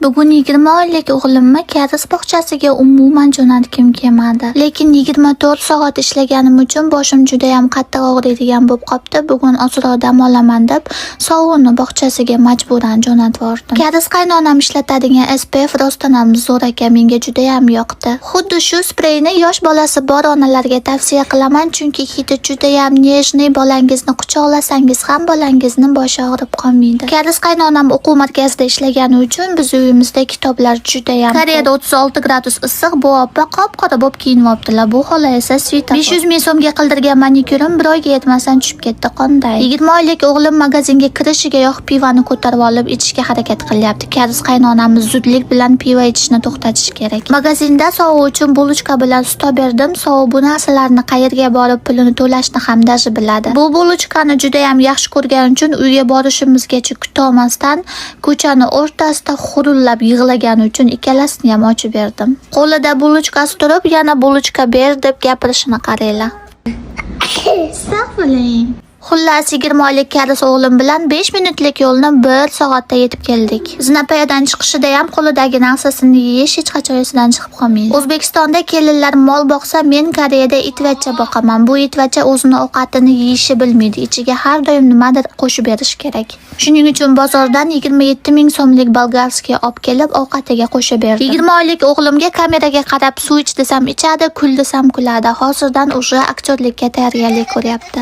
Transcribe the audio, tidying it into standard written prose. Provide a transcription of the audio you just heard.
Bugun 20 oylik o'g'limni koreys bog'chasiga umuman jo'natgim kelmadi. Lekin 24 soat ishlaganim uchun boshim judayam qattiq og'riydigan bo'lib qopti. Bugun ozroq dam olaman deb sovuni bog'chasiga majburan jo'natvordim. Koreys qaynonam ishlatadigan SPF rostdan ham zo'r ekan, menga judayam yoqdi. Xuddi shu spreyni yosh bolasi bor onalarga tavsiya qilaman, chunki hidi judayam нежный, bolangizni quchoqlasangiz ham bolangizni boshi og'rib qolmaydi. Koreys qaynonam o'quv markazida ishlagani uchun biz uyimizda kitoblar judayam. Koreyada 36 gradus issiq, bu opa qop-qora bo'lib kiyinib olibdilar. Bu xola esa svetofor. 500 ming so'mga qildirgan manikyurim bir oyga yetmasdan tushib ketdi qonday. 20 oylik o'g'lim magazinga kirishigayoq pivani ko'tarib olib ichishga harakat qilyapti. Koreys qaynonamiz zudlik bilan piva ichishni to'xtatish kerak. Magazinda sovg'a uchun булочка bilan sut olib berdim. Sovg'a bu narsalarni qayerga borib pulini to'lashni ham даже biladi. Bu булочка ni judayam yaxshi ko'rgani uchun uyga borishimizgacha kutolmasdan ko'chani o'rtasida hurullab yig'lagani uchun ikkalasini ham ochib berdim. Qo'lida булочка si turib, yana булочка ber deb gapirishini qaranglar. Sog' bo'ling. Xullas, 20 oylik koreys o'g'lim bilan 5 minutlik yo'lni 1 soatda yetib keldik. Zinapoyadan chiqishida ham qo'lidagi narsasini yeyish hech qachon esidan chiqib qolmaydi. O'zbekistonda kelinlar mol boqsa, men Koreyada itvachcha boqaman. Bu itvachcha o'zini ovqatini yeyishi bilmaydi. Ichiga har doim nimadir qo'shib berish kerak. Shuning uchun bozordan 27 ming so'mlik болгарский olib kelib, ovqatiga qo'shib berdim. 20 oylik o'g'limga kameraga qarab suv ich desam ichadi, kul desam kuladi. Hozirdan уже aktyorlikka tayyorgarlik ko'ryapti.